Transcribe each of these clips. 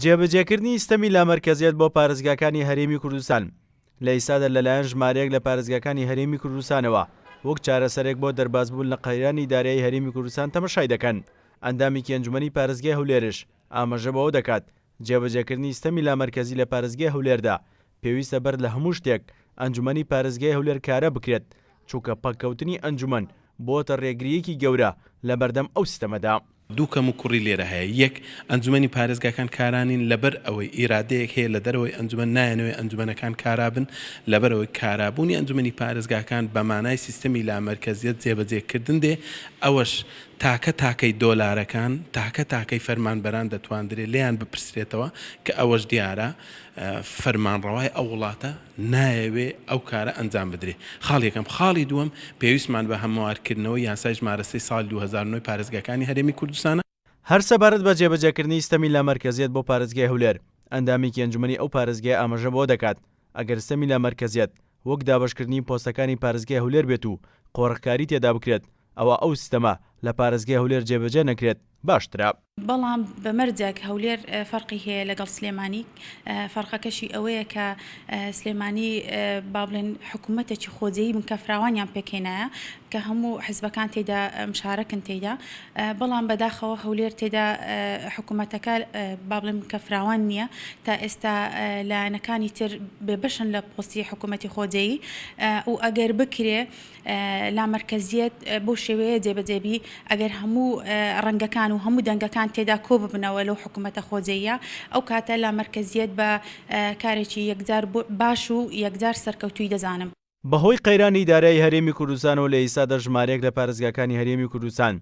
جێبەجێکردنی ستەمی لامەرکەزیەت بۆ پارێزگاکانی هەرێمی کوردستان لە ئیستادا لەلایەن ژمارەیەک لە پارێزگاکانی هەرێمی کوردستانەوە وەک چارەسەرێک بۆ دەربازبوون لە قەیرانی دارایی هەرێمی کوردستان تەمەشای دەکەن، ئەندامێکی ئەنجومەنی پارێزگای هەولێرش ئاماژە بەوە دەکات، جێبەجێکردنی ستەمی لامەرکەزی لە پارێزگای هەولێردا پێویستە بەر لە هەموو شتێک ئەنجومەنی پارێزگای هەولێر کارا بکرێت، چونکە پەککەوتنی ئەنجومەن بۆتە رێگرییەکی گەورە لەبەردەم ئەو سیستەمەدا. دوو کەموکوڕی لێرە هەیە، یەک، ئەنجومەنی پارێزگاکان کارا نین، لەبەر ئەوەی ئیرادەیەک هەیە لە دەرەوەی ئەنجومەن نایانەوێ ئەنجومەنەکان کارا بن، لەبەر ئەوەی کارابوونی ئەنجومەنی پارێزگاکان بە مانای سیستەمی لامەرکەزیەت جێبەجێ کردن دێ، ئەوەش تاکە تاکەی دۆلارەکان، تاکە تاکەی فەرمانبەران دەتواندرێ لێیان بپرسرێتەوە، کە ئەوەش دیارە فەرمانڕەوای ئەو وڵاتە نایەوێ ئەو کارە ئەنجام بدرێ. خاڵی یەکەم. خاڵی دووەم، پێویستمان بە هەموارکردنەوەی یاسای ژمارە سێی ساڵی 2009 پارێزگاکانی هەرێمی کوردستانە. هەر سەبارەت بە جێبەجێکردنی ستەمی لامەرکەزیەت بۆ پارێزگای هەولێر، ئەندامێکی ئەنجومەنی ئەو پارێزگایە ئاماژە بەوە دەکات، ئەگەر ستەمی لامەرکەزیەت وەک دابەشکردنی پۆستەکانی پارێزگای هەولێر بێت و قۆرخکاری تێدا بکرێت، ئەوا ئەو سیستەمە لە پارێزگای هەولێر جێبەجێ نەکرێت باشترە. بەڵام بە مەرجێک هەولێر فەرقی هەیە لەگەڵ سلێمانی، فەرقەکەشی ئەوەیە کە سلێمانی با بڵێن حکوومەتێکی خۆجێی بنکە فراوانیان پێکهێنایە کە هەموو حزبەکان تێدا مشارەکن تێیدا، بەڵام بەداخەوە هەولێر تێدا حکوومەتەکە با بڵێن بنکە فراوان نییە، تا ئێستا لایەنەکانی تر بێبەشن لە پۆستی حکوومەتی خۆجێی و ئەگەر بکرێ لامەرکەزیەت بەو شێوەیە جێبەجێ بی ئەگەر هەموو ڕەنگەکان و هەموو دەنگەکان تێدا کۆ ببنەوە لەو حکوومەتە خۆجێیە ئەو کاتە لامەرکەزیەت بە کارێکی یەکجار باش و یەکجار سەرکەوتووی دەزانم. بەهۆی قەیرانی دارایی هەرێمی کوردستانەوە لە ئیستادا ژمارەیەک لە پارێزگاکانی هەرێمی کوردستان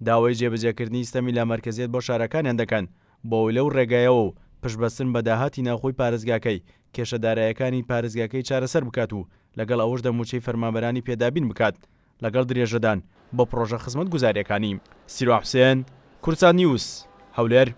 داوای جێبەجێکردنی ستەمی لامەرکەزیەت بۆ شارەکانیان دەکەن بۆ ئەوەی لەو ڕێگایەوە و پشتبەستن بە داهاتی ناوخۆی پارێزگاکەی کێشە دارایەکانی پارێزگاکەی چارەسەر بکات و لەگەڵ ئەوەشدا مووچەی فەرمانبەرانی پێ دابین بکات لەگەڵ درێژەدان بە پڕۆژە خزمەتگوزارییەکانی. سیروان حوسێن، کوردسات نیوز، هەولێر.